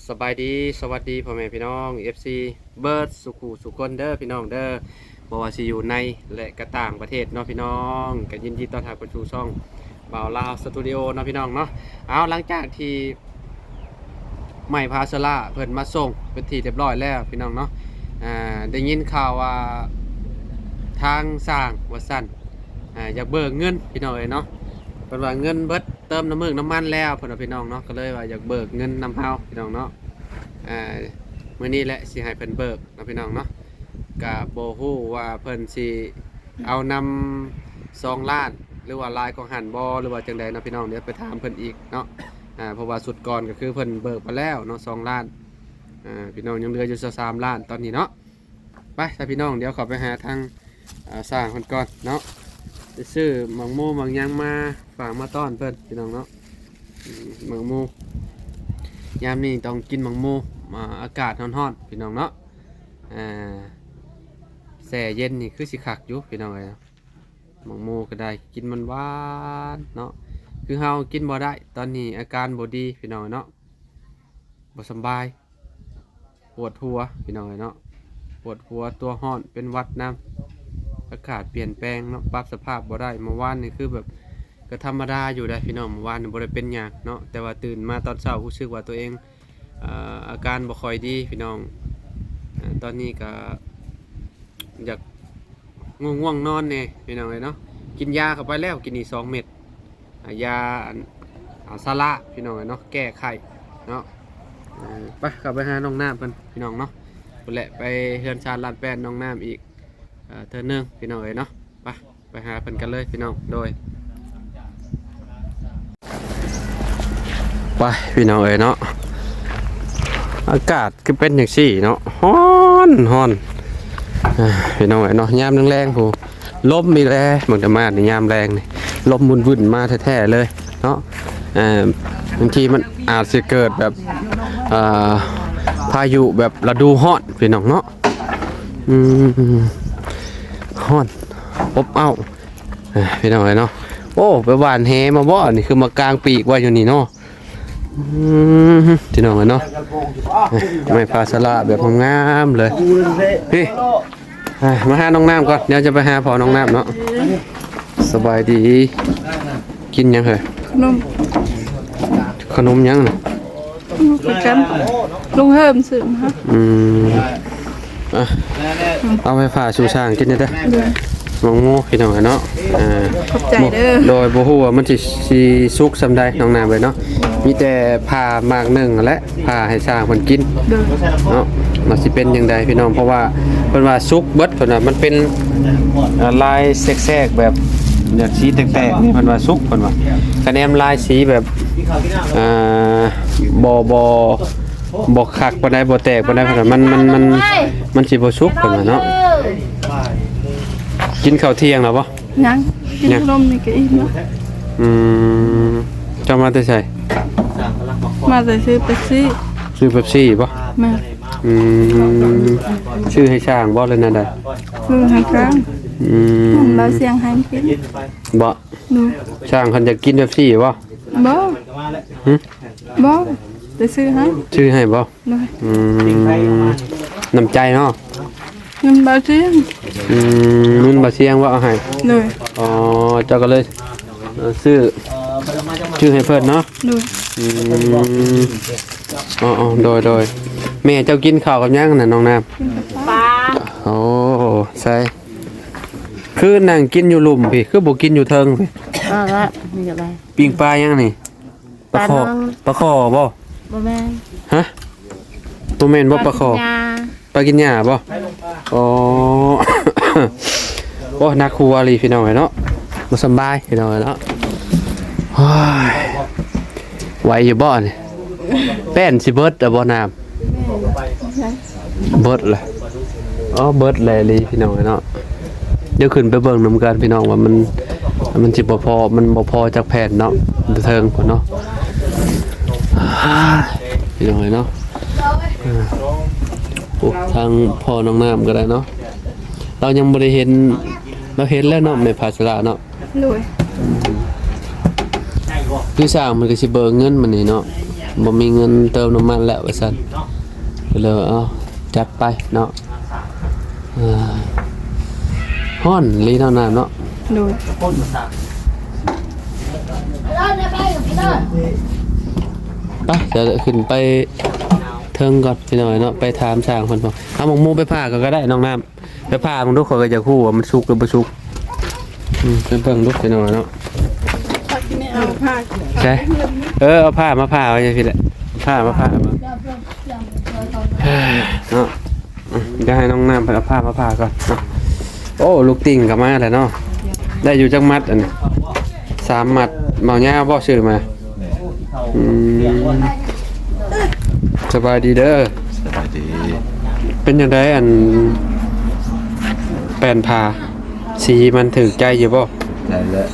ສະບາຍດີ ສະຫວັດດີພໍ່ແມ່ພີ່ນ້ອງ ເອັຟຊີ ເບິດສູ່ຄູ່ສູ່ຄົນເດີພີ່ນ້ອງເດີ ບໍ່ວ່າຊິຢູ່ໃນ ແລະ ກະຕ່າງປະເທດເນາະພີ່ນ້ອງ ກະຍິນດີຕ້ອນຮັບເຂົ້າສູ່ຊ່ອງບ່າວລາວສະຕູດິໂອເນາະພີ່ນ້ອງເນາະ. ເອົາ ຫຼັງຈາກທີ່ ໄມ້ພາສະລາເພິ່ນມາສົ່ງເປັນທີ່ຮຽບຮ້ອຍແລ້ວພີ່ນ້ອງເນາະ. ອ່າ ໄດ້ຍິນຂ່າວວ່າທາງຊ່າງວ່າຊັ້ນ ອ່າ ຢາກເບີກເງິນພີ່ນ້ອງເອີຍເນາະ. ເພິ່ນວ່າເງິນເບິດ ເຕີມນ້ຳເມືກນ້ຳມັນແລ້ວ ເພິ່ນວ່າພີ່ນ້ອງເນາະ ກໍເລີຍວ່າຢາກເບີກເງິນນຳເຮົາພີ່ນ້ອງເນາະ. ອ່າ ມື້ນີ້ແຫຼະຊິໃຫ້ເພິ່ນເບີກເນາະພີ່ນ້ອງເນາະ. ກະບໍ່ຮູ້ວ່າເພິ່ນຊິເອົານຳສອງລ້ານ ຫຼືວ່າຫຼາຍກວ່າຫັ້ນບໍ່ ຫຼືວ່າຈັ່ງໃດເນາະພີ່ນ້ອງ. ດຽວໄປຖາມເພິ່ນອີກເນາະ. ອ່າ ເພາະວ່າຊຸດກ່ອນກໍຄືເພິ່ນເບີກໄປແລ້ວເນາະ ສອງລ້ານ. ອ່າ ພີ່ນ້ອງ ຍັງເຫຼືອຢູ່ຊາວສາມລ້ານຕອນນີ້ເນາະ. ໄປຊະພີ່ນ້ອງ ດຽວເຂົ້າໄປຫາທາງ ອ່າ ຊ່າງເພິ່ນກ່ອນເນາະ. ໄປຊື້ໝາກໂມໝາກຫຍັງມາຝາກມາຕ້ອນເພິ່ນພີ່ນ້ອງເນາະ. ອືມ ໝາກໂມ ຍາມນີ້ຕ້ອງກິນໝາກໂມ ອ່າ ອາກາດຮ້ອນໆ ພີ່ນ້ອງເນາະ. ອ່າ ແຊ່ເຢັນນີ້ຄືຊິຄັກຢູ່ພີ່ນ້ອງເອີຍ. ໝາກໂມກໍໄດ້ ກິນມັນຫວານເນາະ. ຄືເຮົາກິນບໍ່ໄດ້ ຕອນນີ້ອາການບໍ່ດີພີ່ນ້ອງເນາະ. ບໍ່ສຳບາຍ ປວດຫົວພີ່ນ້ອງເອີຍເນາະ. ປວດຫົວ ຕົວຮ້ອນ ເປັນຫວັດນຳ ອາກາດປ່ຽນແປງເນາະ ປັບສະພາບບໍ່ໄດ້. ເມື່ອວານນີ້ຄືແບບ ກໍທຳມະດາຢູ່ໃດ໋ພີ່ນ້ອງ ເມື່ອວານນີ້ບໍ່ໄດ້ເປັນຫຍັງເນາະ. ແຕ່ວ່າຕື່ນມາຕອນເຊົ້າຮູ້ສຶກວ່າຕົວເອງ ເອີ ອາການບໍ່ຄ່ອຍດີພີ່ນ້ອງ. ເອີ ຕອນນີ້ກໍຢາກງ່ວງໆນອນແດ່ພີ່ນ້ອງເອີຍເນາະ. ກິນຢາເຂົ້າໄປແລ້ວ ກິນອີກສອງເມັດ ອ່າ ຢາອັນ ອ່າ ຊາລາພີ່ນ້ອງເອີຍເນາະ ແກ້ໄຂ້ເນາະ. ເອີ ໄປ ເຂົ້າໄປຫານ້ອງນ້ຳເພິ່ນພີ່ນ້ອງເນາະ. ພຸ້ນແຫຼະ ໄປເຮືອນຊານລ້ານແປ້ນນ້ອງນ້ຳອີກ ເອີ ເທື່ອໜຶ່ງພີ່ນ້ອງເອີຍເນາະ. ໄປ ໄປຫາເພິ່ນກັນເລີຍພີ່ນ້ອງ. ໂດຍ ໄປພີ່ນ້ອງເອີຍເນາະ. ອາກາດຄືເປັນຈັ່ງຊີ້ເນາະ ຮ້ອນ ຮ້ອນ ເອີ ພີ່ນ້ອງເອີຍເນາະ. ຍາມແລງໆ ພຸ້ນ ລົມອີກແລ້ວ ເບິ່ງແຕ່ມານີ້ ຍາມແລງນີ້ ລົມວຸ່ນໆມາແທ້ໆເລີຍເນາະ. ເອີ ບາງທີມັນອາດຊິເກີດແບບ ເອີ ພາຍຸແບບລະດູຮ້ອນພີ່ນ້ອງເນາະ. ອືມ ຮ້ອນອົບເອົ້າ ເອີ ພີ່ນ້ອງເອີຍເນາະ. ໂອ້ ໄປຫວ່ານແຫມາບໍ່ ອັນນີ້ຄືມາກາງປີກໄວ້ຢູ່ນີ້ເນາະ. ອືມ ພີ່ນ້ອງເອີຍເນາະ ໄມ້ພາສະລາແບບງາມໆເລີຍ. ພີ່ ອ່າ ມາຫານ້ອງນ້ຳກ່ອນ ດຽວຈະໄປຫາພໍ່ນ້ອງນ້ຳເນາະ. ສະບາຍດີ ກິນຫຍັງເຮີ້ຍ? ຂະໜົມ ຂະໜົມຫຍັງນະ? ບໍ່ຮູ້ຄືກັນ ລຸງເຮີມຊື້ມາໃຫ້. ອືມ ອ່ະ ເອົາໄປຝາກສູ່ຊ່າງກິນແດ່ເດີ. ໂດຍ ໝາກໂມພີ່ນ້ອງເນາະ. ອ່າ ຂອບໃຈເດີ. ໂດຍ ບໍ່ຮູ້ວ່າມັນຊິ ຊິສຸກສ່ຳໃດນ້ອງນ້ຳເອີຍເນາະ. ມີແຕ່ຜ່າໝາກໜຶ່ງຫັ້ນແຫຼະ ຜ່າໃຫ້ຊ່າງເພິ່ນກິນ. ໂດຍ ເນາະ ວ່າຊິເປັນຈັ່ງໃດພີ່ນ້ອງ ເພາະວ່າເພິ່ນວ່າສຸກເບິດ ເພິ່ນວ່າມັນເປັນ ເອີ ລາຍແຊກໆ ແບບ ແບບສີແຕກໆ ນີ້ ເພິ່ນວ່າສຸກ ເພິ່ນວ່າ. ຄະແນນລາຍສີແບບ ອ່າ ບໍ່ ບໍ່ ບໍ່ຄັກປານໃດ ບໍ່ແຕກປານໃດ ເພິ່ນວ່າມັນ ມັນ ມັນ ມັນຊິບໍ່ສຸກ ເພິ່ນວ່າເນາະ. ກິນເຂົ້າທ່ຽງແລ້ວບໍ່? ຍັງ ກິນ ຍັງ ຂະໜົມນີ້ກໍອີ່ມແລ້ວ. ອືມ ເຈົ້າມາແຕ່ໃສ? ມາແຕ່ຊື້ເປັບຊີ. ຊື້ເປັບຊີບໍ່? ແມ່ນ. ອືມ ຊື້ໃຫ້ຊ່າງບໍ່ ຫຼືແນວໃດ? ຊື້ໃຫ້ຊ່າງ. ອືມ ມັນບໍ່ສ່ຽງໃຫ້ກິນບໍ່? ໂດຍ ຊ່າງເພິ່ນຢາກກິນເປັບຊີບໍ່? ບໍ່. ຫຶ? ບໍ່ ໄປຊື້ໃຫ້. ຊື້ໃຫ້ບໍ່? ໂດຍ. ອືມ ນ້ຳໃຈເນາະ ເງິນບໍ່ສ່ຽງ. ອືມ ເງິນບໍ່ສ່ຽງວ່າເອົາໃຫ້. ໂດຍ. ອໍ ເຈົ້າກໍເລີຍ ເອີ ຊື້ ຊື້ໃຫ້ເພິ່ນເນາະ. ໂດຍ. ອືມ ອໍໆ ໂດຍໆ. ແມ່ເຈົ້າກິນເຂົ້າກັບຫຍັງນະນ້ອງນ້ຳ? ປາ. ໂອ້ ໃສ່ ຄືນັ່ງກິນຢູ່ລຸ່ມພີ້ ຄືບໍ່ກິນຢູ່ເທິງພີ້? ເອົາລະ ນີ້ກໍໄດ້. ປີ້ງປາຫຍັງນີ້? ປາ ປາຄໍ່ ປາຄໍ່ບໍ່? ບໍ່ແມ່ນ. ຮະ? ບໍ່ແມ່ນບໍ່ ປາຄໍ່? ປາກິນຫຍ້າ. ປາກິນຫຍ້າບໍ່? ອໍ ໂອ້ ໜັກຫົວອີ່ຫຼີພີ່ນ້ອງເອີຍເນາະ ບໍ່ສຳບາຍພີ່ນ້ອງເອີຍເນາະ. ໂອ້ຍ ໄຫວຢູ່ບໍ່ນີ້? ແປ້ນຊິເບິດແລ້ວບໍ່ນ້ຳ? ເບິດແລ້ວ. ອໍ ເບິດແລ້ວອີ່ຫຼີພີ່ນ້ອງເອີຍເນາະ. ດຽວຂຶ້ນໄປເບິ່ງນຳກັນພີ່ນ້ອງວ່າມັນ ມັນຊິບໍ່ພໍ ມັນບໍ່ພໍຈັກແຜ່ນເນາະ ຢູ່ເທິງພຸ້ນເນາະ ພີ່ນ້ອງເອີຍເນາະ. ເອີ ໂອ້ ທາງພໍ່ນ້ອງນ້ຳກໍໄດ້ເນາະ ລາວຍັງບໍ່ໄດ້ເຫັນ ລາວເຫັນແລ້ວເນາະ ແມ່ພາສະລາເນາະ. ໂດຍ. ຄືຊ່າງເພິ່ນກໍຊິເບີກເງິນມື້ນີ້ເນາະ. ບໍ່ມີເງິນເຕີມນ້ຳມັນແລ້ວວ່າຊັ້ນ ກໍເລີຍວ່າ ເອົາ ຈັດໄປເນາະ. ເອີ ຮ້ອນອີ່ຫຼີເນາະ ນ້ຳເນາະ. ໂດຍ ໄປ ຈະຂຶ້ນໄປເທິງກ່ອນພີ່ນ້ອງເນາະ ໄປຖາມຊ່າງເພິ່ນ. ເອົາໝາກໂມໄປຜ່າກ່ອນກໍໄດ້ນ້ອງນ້ຳ. ໄປຜ່າເບິ່ງດູ ຂ້ອຍກໍຢາກຮູ້ວ່າມັນສຸກຫຼືບໍ່ສຸກ. ອືມ ໄປເບິ່ງດູພີ່ນ້ອງເນາະ. ໃສ່ ເອີ ເອົາຜ້າມາຜ່າໄວ້ຈັ່ງຊີ້ແຫຼະ ຜ້າມາຜ່າເບິ່ງເນາະ. ອືມ ດຽວໃຫ້ນ້ອງນ້ຳເພິ່ນເອົາຜ້າມາຜ່າກ່ອນເນາະ. ໂອ້ ລູກຕິ່ງກໍມາແລ້ວເນາະ. ໄດ້ຢູ່ຈັກມັດອັນນີ້? ສາມມັດ. ເໝົາຍາວບໍ່ຊື້ມາ? ອືມ ສະບາຍດີເດີ. ສະບາຍດີ. ເປັນຈັ່ງໃດອັນແປ້ນຜ້າ ສີມັນຖືກໃຈຢູ່ບໍ່? ໄດ້ແລ້ວ.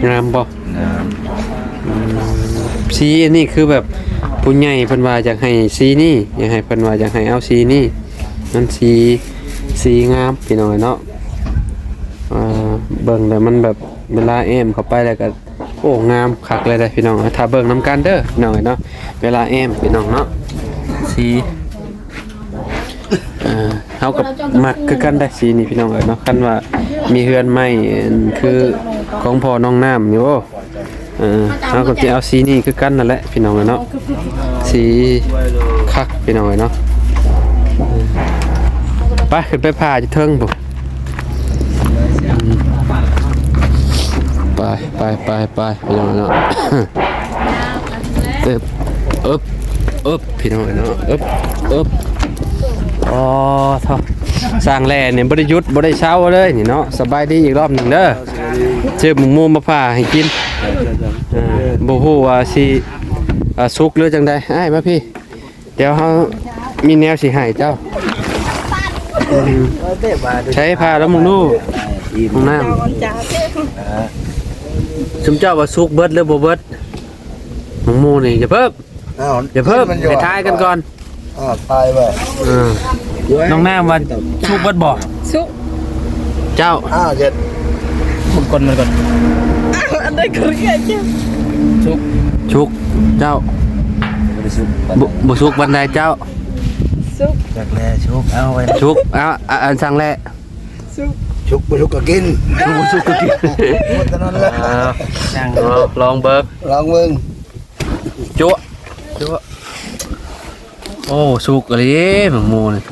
ງາມບໍ່? ງາມ. ອືມ ສີອັນນີ້ຄືແບບຜູ້ໃຫຍ່ເພິ່ນວ່າຢາກໃຫ້ສີນີ້ ຢາກໃຫ້ ເພິ່ນວ່າຢາກໃຫ້ເອົາສີນີ້ ມັນສີ ສີງາມພີ່ນ້ອງເນາະ. ເອີ ເບິ່ງແລ້ວມັນແບບ ເວລາແອ້ມເຂົ້າໄປແລ້ວກໍ ໂອ້ ງາມຄັກເລີຍເດ້ພີ່ນ້ອງ. ຖ້າເບິ່ງນຳກັນເດີພີ່ນ້ອງເນາະ ເວລາແອ້ມພີ່ນ້ອງເນາະ ສີ ເອີ ເຮົາກໍມັກຄືກັນໄດ໋ ສີນີ້ພີ່ນ້ອງເອີຍເນາະ. ຄັນວ່າມີເຮືອນໃໝ່ ອັນ ຄືຂອງພໍ່ນ້ອງນ້ຳນີ້ ໂອ້ ເອີ ເຮົາກໍຊິເອົາສີນີ້ຄືກັນນັ້ນແຫຼະພີ່ນ້ອງເອີຍເນາະ. ສີຄັກພີ່ນ້ອງເອີຍເນາະ. ໄປ ຂຶ້ນໄປຜ່າຢູ່ເທິງພຸ້ນ. ໄປ ໄປ ໄປ ໄປ ພີ່ນ້ອງເນາະ. ເອີບ ເອີບ ເອີບ ພີ່ນ້ອງເນາະ ເອີບ ເອີບ. ອໍ ທ້ອ ຊ່າງແລ່ນີ້ບໍ່ໄດ້ຢຸດບໍ່ໄດ້ເຊົາເລີຍນີ້ເນາະ. ສະບາຍດີອີກລອບໜຶ່ງເດີ. ຊື້ໝາກໂມມາຜ່າໃຫ້ກິນ. ເອີ ບໍ່ຮູ້ວ່າຊິ ເອີ ສຸກຫຼືຈັ່ງໃດ. ອ້າຍມາພີ້ ດຽວເຮົາມີແນວຊິໃຫ້ເຈົ້າ. ອືມ ໃຊ້ຜ້າລະມຸງດູ ຫ້ອງນ້ຳ. ຊຸມເຈົ້າວ່າສຸກເບິດຫຼືບໍ່ເບິດ? ໝາກໂມນີ້ ຢ່າເພີ່ມ ອ້າວ ຢ່າເພີ່ມ ໃຫ້ທາຍກັນກ່ອນ. ອ້າວ ທາຍວ່າ ເອີ ນ້ອງນ້ຳວ່າສຸກເບິດບໍ່? ສຸກ. ເຈົ້າ ອ້າວ ເຈັດ ຄົນມັນກ່ອນ. ອ້າວ ອັນໃດກໍເລີຍເຈົ້າ. ສຸກ ສຸກ. ເຈົ້າ ບໍ່ໄດ້ສຸກ ບໍ່ ບໍ່ສຸກປານໃດເຈົ້າ. ສຸກ. ຈັກແລສຸກ ເອົາໄວ້ ສຸກ. ເອົາ ອາ ອັນ ຊ່າງແລ ສຸກ. ສຸກບໍ່ສຸກກໍກິນ ສຸກບໍ່ສຸກກໍກິນ. ໝົດເທົ່ານັ້ນແຫຼະ. ອ່າ ລອງເບິ່ງ ລອງເບິ່ງ. ຈົວະ ຈົວະ. ໂອ້ ສຸກອີ່ຫຼີໝາກໂມນີ້.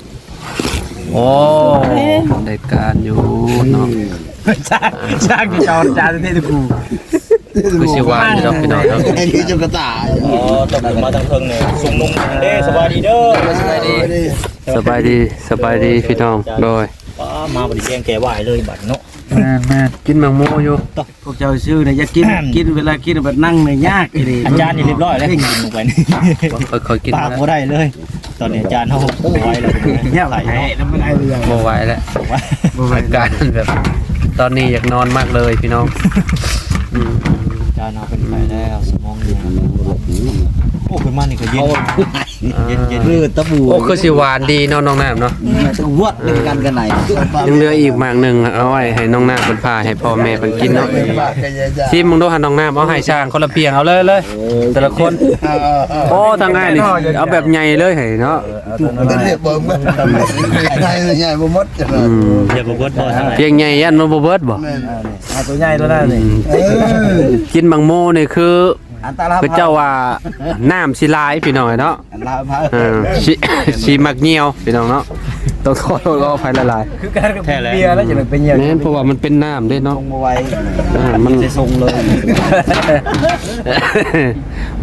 ໂອ້ ໄດ້ການຢູ່ເນາະ. ຊ່າງ ຊ່າງທີ່ຈອດຈານເດ້ ກູ ຄືຊິຫວານຢູ່ດອກພີ່ນ້ອງເນາະ. ຄືຈຸກະຕາ. ອໍ ຕ້ອງຂຶ້ນມາທາງເທິງນີ້ ຊຸມນຸ່ມເດ້. ສະບາຍດີເດີ. ສະບາຍດີ ສະບາຍດີ ສະບາຍດີພີ່ນ້ອງ. ໂດຍ ປ້າ ມາບໍ່ໄດ້ແຈ້ງແກ່ຫວາຍເລີຍບັດເນາະ. ແມ່ນໆ ກິນໝາກໂມຢູ່. ພວກເຈົ້າຊື່ນະ ຢາກກິນ ກິນ ເວລາກິນບັດນັ່ງນະ ຍາກອີ່ຫຼີ. ອາຈານນີ້ຮຽບຮ້ອຍແລ້ວ ກິນລົງໄປນີ້ ຂ້ອຍ ຂ້ອຍກິນ ປາກບໍ່ໄດ້ເລີຍ. ຕອນນີ້ອາຈານເຮົາບໍ່ໄຫວແລ້ວ ຍາກໄປເນາະ ບໍ່ໄຫວແລ້ວ ບໍ່ໄຫວແລ້ວ ບໍ່ໄຫວ ອາການແບບ ຕອນນີ້ຢາກນອນມາກເລີຍພີ່ນ້ອງ. ອືມ ອາຈານເຮົາເປັນໄປແລ້ວ ສະໝອງເຢັນ. ໂອ້ ຂຶ້ນມານີ້ກໍເຢັນ ເຢັນໆ ເອີ ຕະບູ ໂອ້ ຄືຊິຫວານດີເນາະ ນ້ອງນ້ຳເນາະ. ອືມ ຫວດ ເອີ ກັນກັນໄດ໋. ຍັງເຫຼືອອີກໝາກໜຶ່ງ ເອົາໄວ້ໃຫ້ນ້ອງນ້ຳເພິ່ນຜ່າໃຫ້ພໍ່ແມ່ເພິ່ນກິນເນາະ. ຊິມເບິ່ງດູຫັ້ນ ນ້ອງນ້ຳ ເອົາໃຫ້ຊ່າງຄົນລະພຽງ ເອົາເລີຍ ເລີຍ ເອີ ແຕ່ລະຄົນ. ເອີ ໂອ້ ທາງອ້າຍນີ້ເອົາແບບໃຫຍ່ເລີຍໃຫ້ເນາະ. ເອີ ເອົາແບບໃຫຍ່ ເອົາແບບໃຫຍ່ ເບິ່ງ ໃຫຍ່ ໃຫຍ່ບໍ່ໝົດ. ອືມ ຢ່າບໍ່ເບິດບໍ່ ພຽງໃຫຍ່ຢ້ານມັນບໍ່ເບິດບໍ່? ແມ່ນ ເອົາໂຕໃຫຍ່ໂຕນັ້ນນີ້. ອືມ ເອີ ກິນໝາກໂມນີ້ຄື ອັນຕະລາຍ ເຂົາເຈົ້າວ່ານ້ຳຊິຫຼາຍພີ່ນ້ອງເອີຍເນາະ. ເອີ ຊິ ຊິມັກຍ່ຽວພີ່ນ້ອງເນາະ ຕ້ອງຂໍໂທດຂໍອະໄພຫຼາຍໆ. ຄືກັນກັບເບຍແລ້ວຈະໄດ້ໄປຍ່ຽວ. ແມ່ນ ເພາະວ່າມັນເປັນນ້ຳເດ້ເນາະ ລົງບໍ່ໄວ. ເອີ ມັນຊິສົ່ງເລີຍ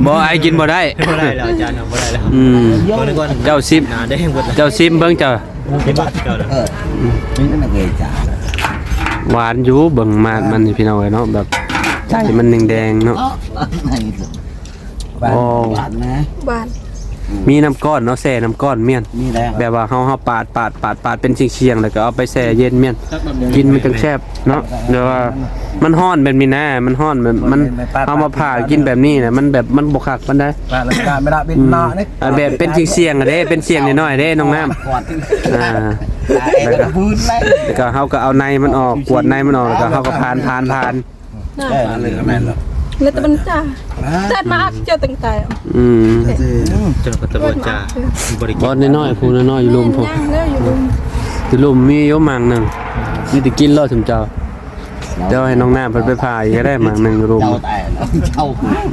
ບໍ່ ອ້າຍກິນບໍ່ໄດ້ ບໍ່ໄດ້ແລ້ວອາຈານ ບໍ່ໄດ້ແລ້ວ. ອືມ ເບິ່ງກ່ອນ ເຈົ້າຊິມ ໜ້າແດງເບິດແລ້ວ ເຈົ້າຊິມເບິ່ງເຈົ້າ. ເອີ ນີ້ມັນເລີຍຈ້າ ຫວານຢູ່ ເບິ່ງມາດມັນນີ້ພີ່ນ້ອງເອີຍເນາະ ແບບໃຈມັນແດງໆເນາະ. ໂອ້ ຫວານນະ ຫວານ ມີນ້ຳກ້ອນເນາະ ແຊ່ນ້ຳກ້ອນແມ່ນ ມີແລ້ວ ແບບວ່າເຮົາ ເຮົາປາດ ປາດ ປາດ ປາດເປັນສ່ຽງໆ ແລ້ວກໍເອົາໄປແຊ່ເຢັນແມ່ນ ກິນມັນຈັ່ງແຊບເນາະ. ແຕ່ວ່າມັນຮ້ອນແບບນີ້ນະ ມັນຮ້ອນແບບມັນ ເຮົາມາຜ່າກິນແບບນີ້ນະ ມັນແບບມັນບໍ່ຄັກປານໃດ. ອືມ ອ່າ ແບບເປັນສ່ຽງໆເດ້ ເປັນສ່ຽງນ້ອຍໆເດ້ນ້ອງນ້ຳ. ອ່າ ແລ້ວກໍ ແລ້ວກໍເຮົາກໍເອົາໃນມັນອອກ ກວດໃນມັນອອກ ແລ້ວກໍເຮົາກໍຜ່ານ ຜ່ານ ຜ່ານ. ເອີ ແມ່ນແລ້ວ ແລ້ວແຕ່ມັນຈ້າ ແຕ່ມາອັກເຈົ້າຕັ້ງແຕ່ ອືມ ເຈົ້າກໍຕະບໍ່ຈ້າ ບໍ່ໄດ້ກິນ ບ່ອນນ້ອຍໆ ຜູ້ນ້ອຍໆ ຢູ່ລຸ່ມພຸ້ນ ແມ່ນ ຢູ່ລຸ່ມ ຢູ່ລຸ່ມມີຢູ່ໝາກໜຶ່ງ ມີແຕ່ກິນໂລດຊຸມເຈົ້າ ເຈົ້າໃຫ້ນ້ອງນ້ຳເພິ່ນໄປຜ່າອີກກໍໄດ້ໝາກໜຶ່ງຢູ່ລຸ່ມ ເຈົ້າຕາຍແລ້ວ ເຈົ້າ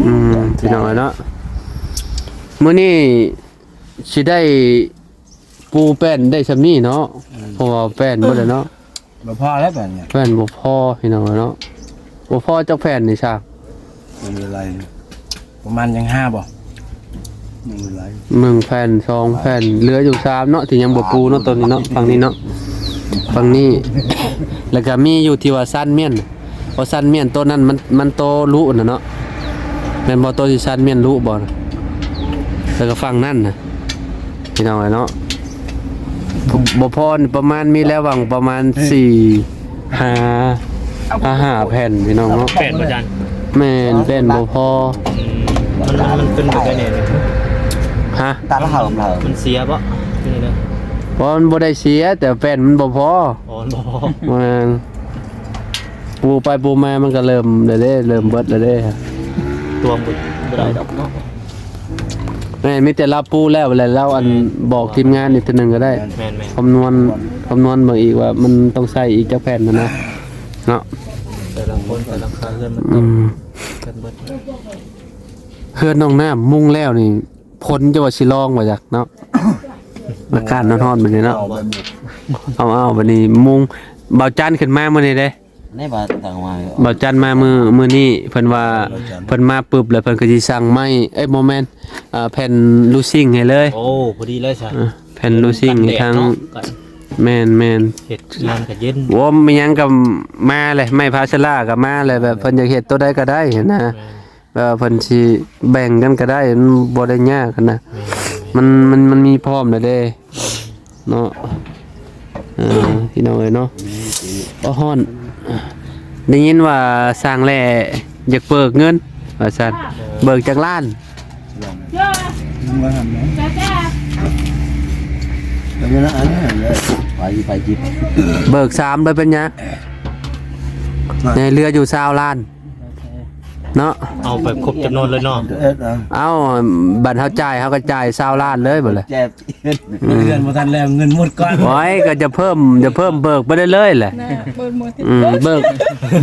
ອືມ ພີ່ນ້ອງເອີຍເນາະ ມື້ນີ້ຊິໄດ້ ປູແປ້ນໄດ້ສ່ຳນີ້ເນາະ ອືມ ເພາະວ່າແປ້ນເບິດແລ້ວເນາະ ບໍ່ພໍແລ້ວແປ້ນນີ້ ແປ້ນບໍ່ພໍພີ່ນ້ອງເອີຍເນາະ ບໍ່ພໍຈັກແຜ່ນນີ້ຊະ ຍັງເຫຼືອຫຼາຍ ປະມານຍັງຫ້າບໍ່ ຍັງເຫຼືອຫຼາຍ ໜຶ່ງແຜ່ນ ສອງແຜ່ນ ເຫຼືອຢູ່ສາມເນາະ ທີ່ຍັງບໍ່ປູເນາະ ໂຕນີ້ເນາະ ຝັ່ງນີ້ເນາະ ຝັ່ງນີ້ ແລ້ວກໍມີຢູ່ທີ່ວ່າຊານມ້ຽນ ບໍ່ຊານມ້ຽນ ໂຕນັ້ນມັນ ມັນໂຕລຸນະເນາະ ແມ່ນບໍ່ ໂຕທີ່ຊານມ້ຽນລຸບໍ່ ແລ້ວກໍຝັ່ງນັ້ນນະ ພີ່ນ້ອງເອີຍເນາະ ບໍ່ພໍນີ້ປະມານ ມີແລ້ວຫວ່າງປະມານສີ່ ຫ້າ ຫ້າ ຫ້າແຜ່ນພີ່ນ້ອງເນາະ ແປ້ນບໍ່ຈານ ແມ່ນ ແປ້ນບໍ່ພໍ ອືມ ມັນ ມັນ ມັນເປັນແບບໃດແດ່ນີ້ ຮະ ຕາລະເຫີມເຫີມ ມັນເສຍບໍ່ ເປັນຈັ່ງໃດ ບໍ່ ມັນບໍ່ໄດ້ເສຍ ແຕ່ແປ້ນມັນບໍ່ພໍ ອໍ ມັນບໍ່ພໍ ແມ່ນ ປູໄປປູມາມັນກໍເລີ່ມແລ້ວເດ້ ເລີ່ມເບິດແລ້ວເດ້ ຕວງບໍ່ ບໍ່ໄດ້ດອກເນາະ ແມ່ນ ມີແຕ່ລາວປູແລ້ວແຫຼະ ລາວອັນ ແມ່ນ ບອກທີມງານອີກເທື່ອໜຶ່ງກໍໄດ້ ແມ່ນໆ ຄຳນວນ ຄຳນວນເບິ່ງອີກວ່າມັນຕ້ອງໃຊ້ອີກຈັກແຜ່ນຫັ້ນນະ ເນາະ ແຕ່ລະຄົນແຕ່ລະຄາເຮືອນມັນ ອືມ ກັນເບິດ ເຮືອນນ້ອງນ້ຳມຸງແລ້ວນີ້ ຝົນຈະວ່າຊິລອງວ່າຈັກເນາະ ອາກາດຮ້ອນໆ ແບບນີ້ເນາະ ເອົາໆ ບັດນີ້ມຸງ ບ່າວຈັນຂຶ້ນມາມື້ນີ້ເດ້ ໃນບ່າວຈັນມາມື້ ມື້ນີ້ ເພິ່ນວ່າ ເພິ່ນມາປຶບແລ້ວເພິ່ນກໍຊິສັ່ງໄມ້ ເອີຍ ບໍ່ແມ່ນ ເອີ ແຜ່ນລູຊິງໃຫ້ເລີຍ ໂອ້ ພໍດີເລີຍຊະ ເອີ ແຜ່ນລູຊິງໃຫ້ທາງ ກັນແດດເນາະ ແມ່ນໆ ເຮັດງານກໍເຢັນ ໂອ້ ມີຫຍັງກໍມາແຫຼະ ໄມ້ພາເຊລາກໍມາແຫຼະ ແບບເພິ່ນຢາກເຮັດໂຕໃດກໍໄດ້ຫັ້ນນະ ແມ່ນ ແບບວ່າເພິ່ນຊິແບ່ງກັນກໍໄດ້ ມັນບໍ່ໄດ້ຍາກຫັ້ນນະ ແມ່ນໆ ມັນ ມັນ ມັນມີພ້ອມແລ້ວເດ້ ເນາະ ເອີ ພີ່ນ້ອງເອີຍເນາະ ບໍ່ຮ້ອນ ໄດ້ຍິນວ່າຊ່າງແຫຼ້ຢາກເບີກເງິນວ່າຊັ້ນ ເບີກຈັກລ້ານ ເບີກສາມ ບໍ່ເປັນຫຍັງ ໃຫ້ເຫຼືອຢູ່ຊາວລ້ານ ເນາະ ເອົາໄປຄົບຈຳນວນເລີຍເນາະ ເອີ ເອົາ ບັດເຮົາຈ່າຍ ເຮົາກໍຈ່າຍຊາວລ້ານເລີຍ ບັດລະ ແຈກ ອືມ ເດືອນບໍ່ທັນແລ້ວ ເງິນໝົດກ່ອນ ໂອ້ຍ ກໍຈະເພີ່ມ ຈະເພີ່ມເບີກໄປເລື້ອຍໆແຫຼະ ນະ ເບີກໝົດ ອືມ ເບີກ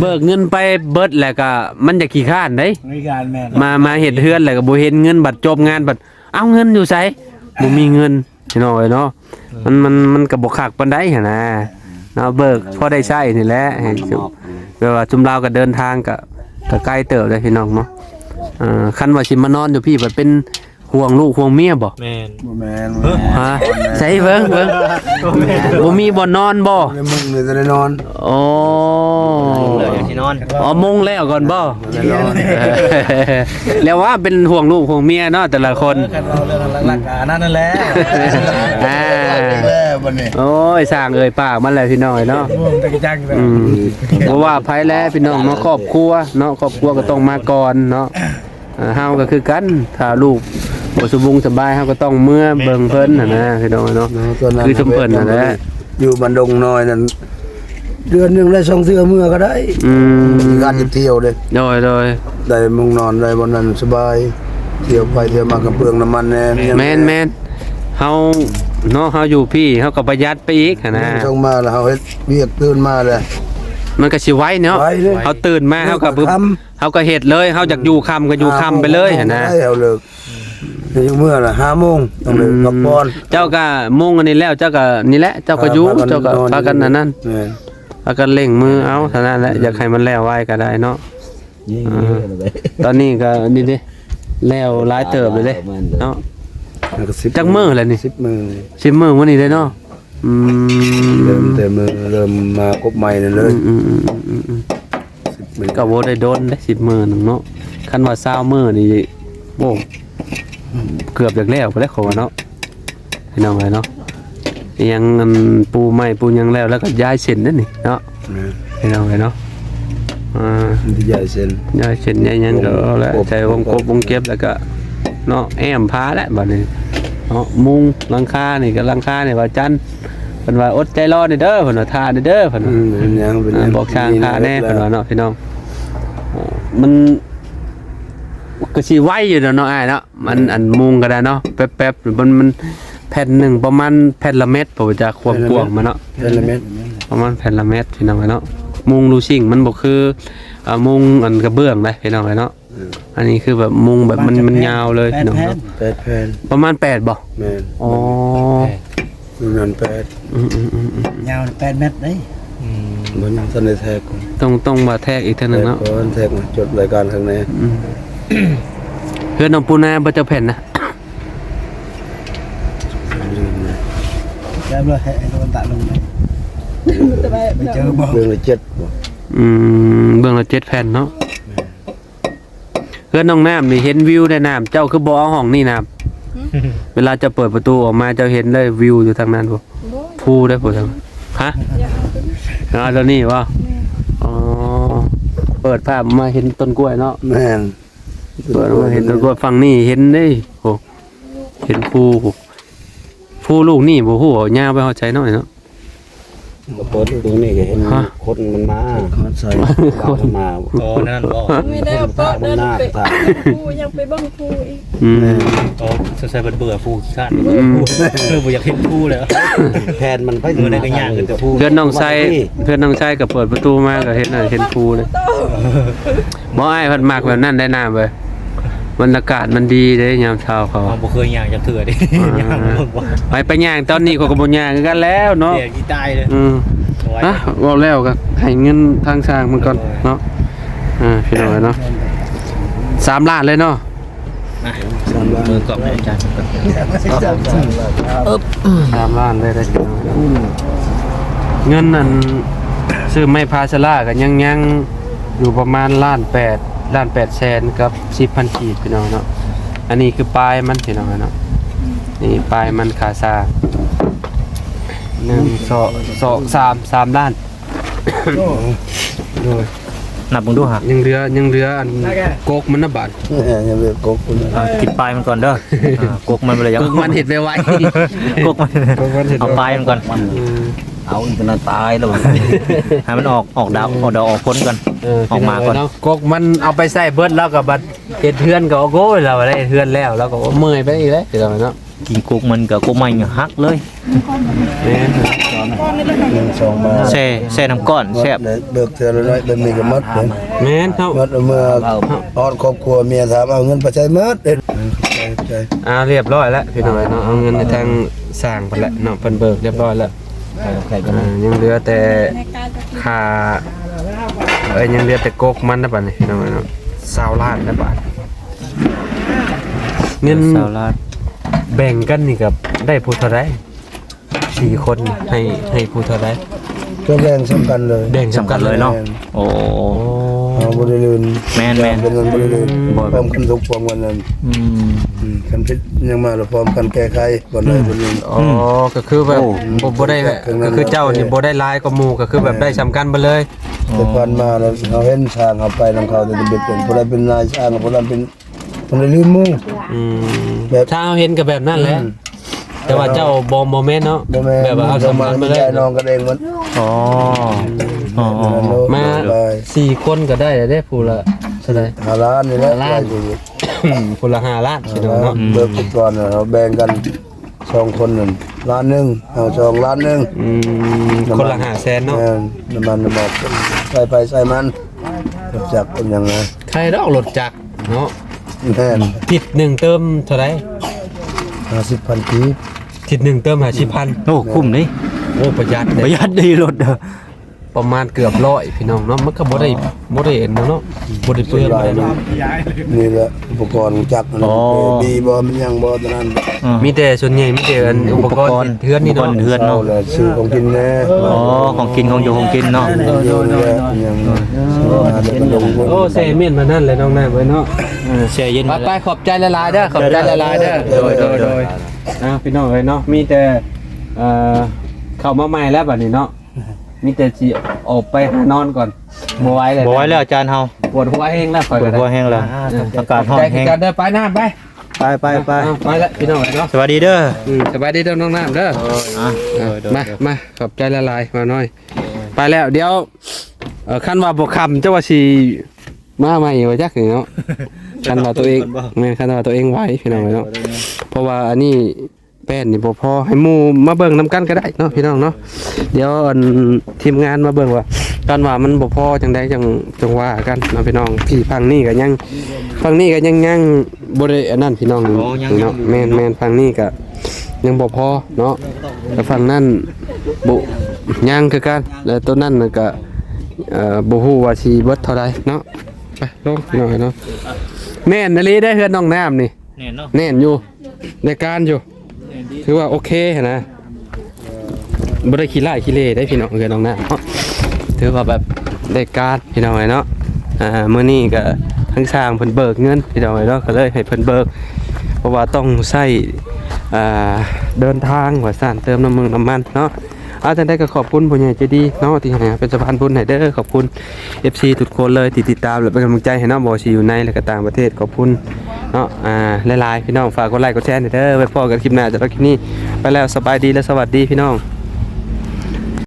ເບີກເງິນໄປເບິດແລ້ວກໍ ມັນຈະຂີ້ຄ້ານເດ້ ຂີ້ຄ້ານ ແມ່ນ ມາ ມາເຮັດເຮືອນແລ້ວກໍບໍ່ເຫັນເງິນ ບັດຈົບງານ ບັດ ເອົາ ເງິນຢູ່ໃສ ບໍ່ມີເງິນ ພີ່ນ້ອງເອີຍເນາະ ມັນ ມັນ ມັນກໍບໍ່ຄັກປານໃດຫັ້ນນະ ເນາະ ເບີກພໍໄດ້ໃຊ້ນີ້ແຫຼະ ແບບວ່າຊຸມລາວກໍເດີນທາງກໍ ກໍໄກເຕີບເດ້ພີ່ນ້ອງເນາະ ເອີ ຄັນວ່າຊິມານອນຢູ່ພີ້ ບັດເປັນຫ່ວງລູກຫ່ວງເມຍບໍ່? ແມ່ນ ບໍ່ແມ່ນ ຮະ ໃສເບິ່ງ ເບິ່ງ ບໍ່ມີບ່ອນນອນບໍ່? ໃນມຸ້ງນີ້ຈະໄດ້ນອນ ໂອ້ ເລີຍຊິນອນ ອໍ ມຸງແລ້ວກ່ອນບໍ່? ແລ້ວວ່າເປັນຫ່ວງລູກຫ່ວງເມຍເນາະ ແຕ່ລະຄົນ ຄັນເວົ້າເລື່ອງຫຼັກໆ ອັນນັ້ນແຫຼະ ອ່າ ແລ້ວບັດນີ້ ໂອ້ຍ ຊ່າງເອີ່ຍປາກມັນແຫຼະພີ່ນ້ອງເອີຍເນາະ ອືມ ບໍ່ວ່າໃຜແຫຼະພີ່ນ້ອງເນາະ ຄອບຄົວເນາະ ຄອບຄົວກໍຕ້ອງມາກ່ອນເນາະ ເຮົາກໍຄືກັນ ຖ້າລູກບໍ່ສະບຸງສະບາຍ ເຮົາກໍຕ້ອງເມືອເບິ່ງເພິ່ນຫັ້ນນະ ພີ່ນ້ອງເນາະ ຄືຊຸມເພິ່ນຫັ້ນແຫຼະ ຢູ່ບ້ານດົງນ້ອຍນັ້ນ ເດືອນໜຶ່ງໄດ້ສອງເທື່ອເມືອກໍໄດ້ ອືມ ການຈະທ່ຽວເດ້ ໂດຍ ໂດຍ ໄດ້ມຸງນອນ ໄດ້ບ່ອນນັ້ນສະບາຍ ທ່ຽວໄປທ່ຽວມາກະເປືອງນ້ຳມັນແດ່ ແມ່ນໆ ເຮົາເນາະ ເຮົາຢູ່ພີ້ ເຮົາກໍປະຢັດໄປອີກຫັ້ນນະ ເຮົາມາແລ້ວ ເຮົາເຮັດວຽກຕື່ນມາແລ້ວ ມັນກໍຊິໄວເນາະ ໄວເດ້ ເຮົາຕື່ນມາ ເຮົາກໍປຶບ ເຮົາກໍເຮັດເລີຍ ເຮົາຢາກຢູ່ຄ່ຳກໍຢູ່ຄ່ຳໄປເລີຍຫັ້ນນະ ເຮົາເລີກ ຢູ່ເມືອລະຫ້າໂມງ ຕ້ອງໄດ້ ອືມ ພັກຜ່ອນ ເຈົ້າກໍມຸງອັນນີ້ແລ້ວ ເຈົ້າກໍນີ້ແຫຼະ ເຈົ້າກໍຢູ່ ພາກັນ ເຈົ້າກໍ ນອນ ພາກັນອັນນັ້ນ ແມ່ນ ພາກັນເລັ່ງມືເອົາ ເທົ່ານັ້ນແຫຼະ ຢາກໃຫ້ມັນແລ້ວໄວກໍໄດ້ເນາະ ເອີ ຕອນນີ້ກໍນີ້ເດ້ ແລ້ວຫຼາຍເຕີບເລີຍເດ້ເນາະ ຈັກມື້ແລ້ວນີ້ ສິບມື້ ສິບມື້ມື້ນີ້ເດ້ເນາະ ອືມ ເລີ່ມແຕ່ມື້ເລີ່ມມາກົບໃໝ່ນັ້ນເລີຍ ອືມໆ ສິບມື້ ກໍບໍ່ໄດ້ດົນເດ້ ສິບມື້ໜຶ່ງເນາະ ຄັນວ່າຊາວມື້ນີ້ ໂອ້ ເກືອບຢາກແລ້ວໄປແລ້ວ ເຂົາວ່າເນາະ ພີ່ນ້ອງເອີຍເນາະ ອີຫຍັງອັນປູໄມ້ປູຫຍັງແລ້ວ ແລ້ວກໍຍ້າຍເສັນເດ້ນີ້ເນາະ ແມ່ນ ພີ່ນ້ອງເອີຍເນາະ ອ່າ ມັນຊິຍ້າຍເສັນ ຍ້າຍເສັນຍ້າຍຫຍັງກໍເອົາແຫຼະ ໃສ່ວົງກົບວົງເກັບ ແລ້ວກໍເນາະ ແອ້ມຜາແຫຼະບັດນີ້ເນາະ ມຸງຫຼັງຄານີ້ກໍຫຼັງຄານີ້ວ່າຈັນ ເພິ່ນວ່າອົດໃຈລໍແດ່ເດີ ເພິ່ນວ່າຖ້າແດ່ເດີ ເພິ່ນວ່າ ອືມ ເປັນຫຍັງ ເປັນຫຍັງ ບອກຊ່າງຖ້າແດ່ ເພິ່ນວ່າເນາະ ພີ່ນ້ອງ ມັນ ກໍຊິໄວຢູ່ດອກເນາະອ້າຍເນາະ ມັນ ແມ່ນ ອັນມຸງກໍໄດ້ເນາະ ແປັບໆ ມັນ ມັນແຜ່ນໜຶ່ງປະມານແຜ່ນລະແມັດ ບໍ່ຈັກຄວາມກວ້າງມັນເນາະ ແຜ່ນລະແມັດ ປະມານແຜ່ນລະແມັດ ພີ່ນ້ອງເອີຍເນາະ ມຸງລູຊິງມັນບໍ່ຄື ອ່າ ມຸງອັນກະເບື້ອງໃດ໋ ພີ່ນ້ອງເອີຍເນາະ ເອີ ອັນນີ້ຄືແບບມຸງແບບມັນ ມັນຍາວເລີຍ ປະມານ ພີ່ນ້ອງເນາະ ແປດແຜ່ນ ປະມານແປດບໍ່? ແມ່ນ ອໍ ແປດ ປະມານແປດ ອືມໆໆໆ ຍາວແປດແມັດເດ້ ອືມ ມັນທັນໄດ້ແທກ ຕ້ອງ ຕ້ອງມາແທກອີກເທື່ອໜຶ່ງເນາະ ແທກກ່ອນ ແທກມາຈົດລາຍການຂ້າງໃນ ອືມ ເຮືອນນ້ອງປູນາບໍ່ຈັກແຜ່ນນະ? ແລ້ວໃຫ້ໂດນຕະລົງໄປ ໄປເຈີບໍ່? ເບື້ອງລະເຈັດບໍ່? ອືມ ເບື້ອງລະເຈັດແຜ່ນເນາະ ແມ່ນ ເຮືອນນ້ອງນ້ຳນີ້ເຫັນວິວໄດ້ນ້ຳ ເຈົ້າຄືບໍ່ເອົາຫ້ອງນີ້ນ້ຳ? ຫຶ? ເວລາເຈົ້າເປີດປະຕູອອກມາ ເຈົ້າເຫັນເລີຍວິວຢູ່ທາງນັ້ນພຸ້ນ ບໍ່ ພູເດ້ພຸ້ນ ຮະ? ຢາກເອົາຕົວນີ້ ເອົາຕົວນີ້ບໍ່? ແມ່ນ ອໍ ເປີດພາບມາເຫັນຕົ້ນກ້ວຍເນາະ ແມ່ນ ເປີດມາເຫັນຕົ້ນກ້ວຍ ຝັ່ງນີ້ເຫັນເດ້ ໂອ້ ເຫັນພູ ພູລູກນີ້ບໍ່ຮູ້ວ່າຍາວໄປຮອດໃສເນາະ ເນາະ ເປີດລູກນີ້ກໍເຫັນ ຮະ? ຄົນມັນມາ ຮອດໃສ ຄົນມາ ອໍ ນັ້ນບໍ່? ມີແລ້ວ ເປີດນັ້ນໄປ ພູ ຍັງໄປເບິ່ງພູອີກ ອືມ ອໍ ສົງໄສເພິ່ນເບື່ອພູຂີ້ຄ້ານ ອືມ ເລີຍບໍ່ຢາກເຫັນພູແລ້ວ ແຜນມັນໄປ ມື້ໃດກໍຍ່າງຂຶ້ນແຕ່ພູ ເພື່ອນນ້ອງຊາຍ ເພື່ອນນ້ອງຊາຍກໍເປີດປະຕູມາກໍເຫັນ ເຫັນພູເລີຍ ບໍ່ ອ້າຍເພິ່ນມັກແບບນັ້ນໄດ໋ນ້າເອີຍ ບັນຍາກາດມັນດີເດ້ຍາມເຊົ້າເຂົາ ເຮົາບໍ່ເຄີຍຍ່າງຈັກເທື່ອເດ້ ອ່າ ຍ່າງບໍ່ ໄປ ໄປຍ່າງຕອນນີ້ຂ້ອຍກໍບໍ່ຍ່າງຄືກັນແລ້ວເນາະ ແດດຊິຕາຍເລີຍ ອືມ ໂອ້ຍ ອ່ະ ເວົ້າແລ້ວກໍໃຫ້ເງິນທາງຊ່າງເພິ່ນກ່ອນເນາະ ອ່າ ພີ່ນ້ອງເອີຍເນາະ ສາມລ້ານເລີຍເນາະ ມາ ສາມລ້ານ ມືກອງໃຫ້ອາຈານເພິ່ນກ່ອນ ສາມລ້ານເລີຍເດ້ ເງິນນັ້ນຊື້ໄມ້ພາຊາລາກໍຍັງ ຍັງຢູ່ປະມານລ້ານແປດ ລ້ານແປດແສນກັບ ສິບພັນກີບ ພີ່ນ້ອງເນາະ ອັນນີ້ຄືປາຍມັນ ພີ່ນ້ອງເນາະ ນີ້ປາຍມັນຄາຊາ ໜຶ່ງ ສອງ ສອງ ສາມ ສາມລ້ານ ໂດຍ ນັບເບິ່ງດູຫາ ຍັງເຫຼືອ ຍັງເຫຼືອອັນກົກມັນນະບາດ ຍັງເຫຼືອກົກມັນ ອ່າ ກິນປາຍມັນກ່ອນເດີ ອ່າ ກົກມັນບໍ່ໄດ້ຫຍັງ ກົກມັນເຮັດໄວໆ ກົກມັນ ກົກມັນເຮັດ ເອົາປາຍມັນກ່ອນ ເອີ ເອົາອີກຕົວນັ້ນຕາຍແລ້ວ ໃຫ້ມັນອອກ ອອກດອກ ອອກດອກອອກຜົນກ່ອນ ເອີ ອອກໝາກກ່ອນ ເນາະ ກົກມັນເອົາໄປໃຊ້ເບິດແລ້ວກໍບັດເຮັດເຮືອນກໍ ໂອ້ຍ ລາວໄດ້ເຮືອນແລ້ວ ລາວກໍເມື່ອຍໄປອີກແລ້ວ ພີ່ນ້ອງເນາະ ກິນກົກມັນກໍກົກໄມ້ຫັກເລີຍ ແມ່ນ ໜຶ່ງ ສອງ ມາ ແຊ່ ແຊ່ນ້ຳກ້ອນແຊບ ເບີກເທື່ອລະໜ້ອຍ ແບບນີ້ກໍໝົດເດ້ ແມ່ນເນາະ ໝົດເມື່ອຮອດຄອບຄົວ ເມຍຖາມເອົາເງິນໄປໃສໝົດເດ້ ອ່າ ຮຽບຮ້ອຍແລ້ວ ພີ່ນ້ອງເນາະ ເອົາເງິນໃຫ້ທາງຊ່າງເພິ່ນແລ້ວເນາະ ເພິ່ນເບີກຮຽບຮ້ອຍແລ້ວ ອ່າ ຍັງເຫຼືອແຕ່ຄ່າ ເອີຍ ຍັງເຫຼືອແຕ່ກົກມັນນະບາດນີ້ ພີ່ນ້ອງເນາະ ຊາວລ້ານນະບາດ ເງິນຊາວລ້ານ ແບ່ງກັນນີ້ກໍໄດ້ຜູ້ເທົ່າໃດ? ສີ່ຄົນ ໃຫ້ ໃຫ້ຜູ້ເທົ່າໃດ? ກໍແບ່ງສ່ຳກັນເລີຍ ແບ່ງສ່ຳກັນເລີຍເນາະ ແມ່ນ ໂອ້ ເຮົາບໍ່ໄດ້ລື່ນ ແມ່ນໆ ເປັນເງິນບໍ່ໄດ້ລື່ນ ອືມ ພ້ອມກັນທຸກ ພ້ອມກັນນັ້ນ ອືມ ອືມ ຄັນຜິດຫຍັງມາລະພ້ອມກັນແກ້ໄຂ ບ່ອນໃດ ອືມ ບ່ອນໜຶ່ງ ອໍ ກໍຄືແບບ ໂອ້ ບໍ່ ບໍ່ໄດ້ ກໍຄືເຈົ້ານີ້ບໍ່ໄດ້ຫຼາຍກວ່າໝູ່ ກໍຄືແບບ ແມ່ນ ໄດ້ສ່ຳກັນເບິດເລີຍ ແຕ່ຜ່ານມາລະເຮົາເຫັນຊ່າງເຮົາໄປນຳເຂົາແຕ່ເປັນ ຜູ້ໃດເປັນນາຍຊ່າງ ຜູ້ນັ້ນເປັນ ມັນໄດ້ລືມໝູ່ ອືມ ແບບ ຖ້າເຮົາເຫັນກໍແບບນັ້ນແຫຼະ ອືມ ແຕ່ວ່າເຈົ້າບໍ່ ບໍ່ແມ່ນເນາະ ບໍ່ແມ່ນ ແບບວ່າເຮົາສຳຄັນມາເລີຍ ນ້ອງກັນເອງໝົດ ອໍ ອໍ ມາ ໂດຍ ສີ່ຄົນກໍໄດ້ແລ້ວເດ້ ຜູ້ລະເທົ່າໃດ? ຫ້າລ້ານນີ້ແຫຼະ ຫ້າລ້ານ ຜູ້ລະຫ້າລ້ານ ພີ່ນ້ອງເນາະ ເບີກກ່ອນ ເຮົາແບ່ງກັນ ສອງຄົນນັ້ນລ້ານໜຶ່ງ ເຮົາສອງລ້ານໜຶ່ງ ອືມ ຄົນລະຫ້າແສນເນາະ ແມ່ນ ນ້ຳມັນ ນ້ຳມັນ ໃຊ້ໄປໃຊ້ມັນ ລົດຈັກຄົນຫຍັງນະ ໃຜດອກລົດຈັກເນາະ ແມ່ນ ທິດໜຶ່ງເຕີມເທົ່າໃດ? ຫ້າສິບພັນກີບ ທິດໜຶ່ງເຕີມຫ້າສິບພັນ ໂອ້ ຄຸ້ມເດ້ ໂອ້ ປະຢັດເດ້ ປະຢັດເດ້ລົດ ປະມານເກືອບຮ້ອຍ ພີ່ນ້ອງເນາະ ມັນກໍບໍ່ໄດ້ ອໍ ບໍ່ໄດ້ອັນນັ້ນເນາະ ບໍ່ໄດ້ເປືອງ ສ່ວນຫຼາຍ ບໍ່ໄດ້ເນາະ ນີ້ແຫຼະອຸປະກອນຈັກ ອໍ ບີບໍ່ ມັນຫຍັງບໍ່ ຕົວນັ້ນ ອ່າ ມີແຕ່ສ່ວນໃຫຍ່ມີແຕ່ອັນ ອືມ ອຸປະກອນ ອຸປະກອນເຮັດເຮືອນນີ້ເນາະ ອຸປະກອນເຮືອນເນາະ ເຊົາຂອງກິນແດ່ ອໍ ຂອງກິນຂອງຢູ່ຂອງກິນເນາະ ໂດຍ ໂດຍ ໂດຍ ໂດຍ ຫຍັງ ເອີ ເສຍເມັນມານັ້ນແຫຼະ ນ້ອງນາຍເອີຍເນາະ ເອີ ເສຍເຢັນ ໄປ ໄປ ຂອບໃຈຫຼາຍໆເດີ ຂອບໃຈຫຼາຍໆເດີ ໂດຍ ໂດຍ ໂດຍ ອ່າ ພີ່ນ້ອງເອີຍເນາະ ມີແຕ່ ເອີ ເຂົ້າມາໃໝ່ແລ້ວບັດນີ້ເນາະ ມີແຕ່ຊິອອກໄປຫານອນກ່ອນ ບໍ່ໄຫວແລ້ວ ບໍ່ໄຫວແລ້ວອາຈານເຮົາ ປວດຫົວແຮງແລ້ວ ປວດຫົວແຮງແລ້ວ ເອີ ອາກາດຮ້ອນແຮງ ໄປ ໄປ ໄປ ໄປແລ້ວພີ່ນ້ອງເອີຍເນາະ ສະບາຍດີເດີ ອືມ ສະບາຍດີເດີນ້ອງນ້ຳເດີ ໂດຍ ອ່າ ໂດຍ ໂດຍ ມາ ມາ ຂອບໃຈຫຼາຍໆ ມາໜ້ອຍ ໂດຍ ໄປແລ້ວ ດຽວ ເອີ ຄັນວ່າບໍ່ຄ່ຳ ເຈົ້າວ່າຊິ ມາໃໝ່ວ່າຈັກນີ້ເນາະ ຄັນວ່າຕົວເອງ ແມ່ນ ຄັນວ່າຕົວເອງໄຫວ ພີ່ນ້ອງເອີຍເນາະ. ເພາະວ່າອັນນີ້ແປ້ນນີ້ບໍ່ພໍ ໃຫ້ໝູ່ມາເບິ່ງນຳກັນກໍໄດ້ເນາະ ພີ່ນ້ອງເນາະ. ດຽວອັນທີມງານມາເບິ່ງວ່າ ຄັນວ່າມັນບໍ່ພໍຈັ່ງໃດ ຈັ່ງ ຈັ່ງວ່າກັນເນາະ ພີ່ນ້ອງ. ທີ່ຝັ່ງນີ້ກໍຍັງ ຝັ່ງນີ້ກໍຍັງ ຍັງບໍ່ໄດ້ອັນນັ້ນ ພີ່ນ້ອງ ອໍ ຍັງ ເນາະ. ຍັງຢູ່ ແມ່ນໆ ຝັ່ງນີ້ກໍຍັງບໍ່ພໍເນາະ ແຕ່ຝັ່ງນັ້ນບໍ່ ຍັງຄືກັນ. ແລ້ວໂຕນັ້ນກໍ ເອີ ບໍ່ຮູ້ວ່າຊິເບິດເທົ່າໃດເນາະ. ໄປລົງ ພີ່ນ້ອງເນາະ. ແມ່ນອີ່ຫຼີເດ້ ເຮືອນນ້ອງນ້ຳນີ້ ແໜ້ນເນາະ ແໜ້ນຢູ່ ໄດ້ການຢູ່ ແໜ້ນດີ ຖືວ່າໂອເຄຫັ້ນນະ. ບໍ່ໄດ້ຂີ້ລ້າຍຂີ້ເລ່ເດ້ ພີ່ນ້ອງ ເຮືອນນ້ອງນ້ຳເນາະ. ຖືວ່າແບບໄດ້ການ ພີ່ນ້ອງເອີຍເນາະ. ອ່າ ມື້ນີ້ກໍທາງຊ່າງເພິ່ນເບີກເງິນ ພີ່ນ້ອງເອີຍເນາະ ກໍເລີຍໃຫ້ເພິ່ນເບີກ ເພາະວ່າຕ້ອງໃຊ້ ອ່າ ເດີນທາງວ່າຊັ້ນ ເຕີມນ້ຳມັນ ນ້ຳມັນເນາະ. ອ່າ ຈັ່ງໃດກໍຂອບຄຸນຜູ້ໃຫຍ່ໃຈດີເນາະ ທີ່ໃຫ້ເປັນສະພານບຸນໃຫ້ເດີ. ຂອບຄຸນ ເອັຟຊີ ທຸກຄົນເລີຍທີ່ຕິດຕາມ ແລະ ເປັນກຳລັງໃຈໃຫ້ເນາະ ບໍ່ວ່າຊິຢູ່ໃນ ແລະ ກໍຕ່າງປະເທດ. ຂອບຄຸນເນາະ ອ່າ ຫຼາຍໆ ພີ່ນ້ອງ. ຝາກກົດໄລກົດແຊໃຫ້ເດີ. ໄວ້ພໍ້ກັນຄລິບໜ້າ. ສຳລັບຄລິບນີ້ໄປແລ້ວ. ສະບາຍດີ ແລະ ສະຫວັດດີ ພີ່ນ້ອງ.